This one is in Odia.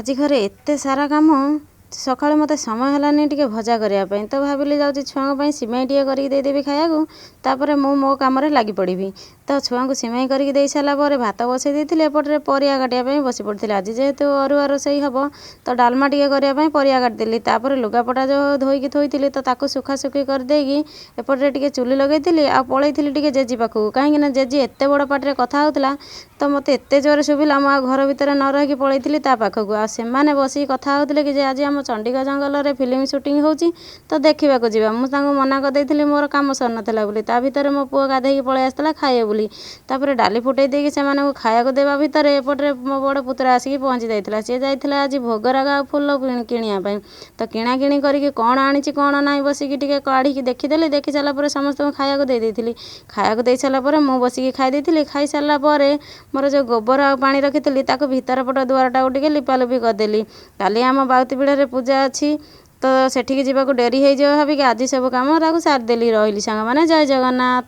ଆଜି ଘରେ ଏତେ ସାରା କାମ, ସକାଳୁ ମୋତେ ସମୟ ହେଲାନି ଟିକେ ଭଜା କରିବା ପାଇଁ। ତ ଭାବିଲି ଯାଉଛି ଛୁଆଙ୍କ ପାଇଁ ସିମେଇ ଟିକେ କରିକି ଦେଇଦେବି ଖାଇବାକୁ, ତାପରେ ମୁଁ ମୋ କାମରେ ଲାଗି ପଡ଼ିବି। ତ ଛୁଆଙ୍କୁ ସିମେଇ କରିକି ଦେଇ ସାରିଲା ପରେ ଭାତ ବସେଇ ଦେଇଥିଲି, ଏପଟରେ ପରିବା କାଟିବା ପାଇଁ ବସି ପଡ଼ିଥିଲି। ଆଜି ଯେହେତୁ ଅରୁଆ ରୋଷେଇ ହେବ, ତ ଡାଲମା ଟିକେ କରିବା ପାଇଁ ପରିବା କାଟିଦେଲି। ତାପରେ ଲୁଗାପଟା ଯେଉଁ ଧୋଇକି ଥୋଇଥିଲି, ତ ତାକୁ ଶୁଖାଶୁଖି କରିଦେଇକି ଏପଟରେ ଟିକେ ଚୁଲି ଲଗେଇଥିଲି ଆଉ ପଳେଇଥିଲି ଟିକେ ଜେଜି ପାଖକୁ। କାହିଁକିନା ଜେଜି ଏତେ ବଡ଼ ପାଟିରେ କଥା ହେଉଥିଲା, ତ ମୋତେ ଏତେ ଜୋରରେ ଶୁଭିଲା, ମୁଁ ଆଉ ଘର ଭିତରେ ନ ରହିକି ପଳେଇଥିଲି ତା ପାଖକୁ। ଆଉ ସେମାନେ ବସିକି କଥା ହେଉଥିଲେ କି ଯେ ଆଜି ଆମ ଚଣ୍ଡିକା ଜଙ୍ଗଲରେ ଫିଲ୍ମ ସୁଟିଂ ହେଉଛି, ତ ଦେଖିବାକୁ ଯିବା। ମୁଁ ତାଙ୍କୁ ମନା କରିଦେଇଥିଲି, ମୋର କାମ ସରିନଥିଲା ବୋଲି। ତା ଭିତରେ ମୋ ପୁଅ ଗାଧୋଇକି ପଳେଇ ଆସିଥିଲା ଖାଇବ ବୋଲି। ତାପରେ ଡାଲି ଫୁଟେଇ ଦେଇକି ସେମାନଙ୍କୁ ଖାଇବାକୁ ଦେବା ଭିତରେ ଏପଟରେ ମୋ ବଡ଼ ପୁତୁରା ଆସିକି ପହଞ୍ଚି ଯାଇଥିଲା। ସିଏ ଯାଇଥିଲା ଆଜି ଭୋଗରାଗ ଆଉ ଫୁଲ କିଣିବା ପାଇଁ। ତ କିଣାକିଣି କରିକି କ'ଣ ଆଣିଛି କ'ଣ ନାହିଁ ବସିକି ଟିକେ କାଢ଼ିକି ଦେଖିଦେଲି। ଦେଖି ସାରିଲା ପରେ ସମସ୍ତଙ୍କୁ ଖାଇବାକୁ ଦେଇ ଦେଇଥିଲି। ଖାଇବାକୁ ଦେଇ ସାରିଲା ପରେ ମୁଁ ବସିକି ଖାଇ ଦେଇଥିଲି। ଖାଇସାରିଲା ପରେ ମୋର ଯେଉଁ ଗୋବର ଆଉ ପାଣି ରଖିଥିଲି, ତାକୁ ଭିତର ପଟ ଦୁଆରଟାକୁ ଟିକେ ଲିପାଲୁପି କରିଦେଲି। କାଲି ଆମ ବାଉତି ପିଢ଼ାରେ ପୂଜା ଅଛି, ତ ସେଠିକି ଯିବାକୁ ଡେରି ହେଇଯିବ ଭାବିକି ଆଜି ସବୁ କାମ ତାକୁ ସାରିଦେଲି। ରହିଲି ସାଙ୍ଗମାନେ, ଜୟ ଜଗନ୍ନାଥ।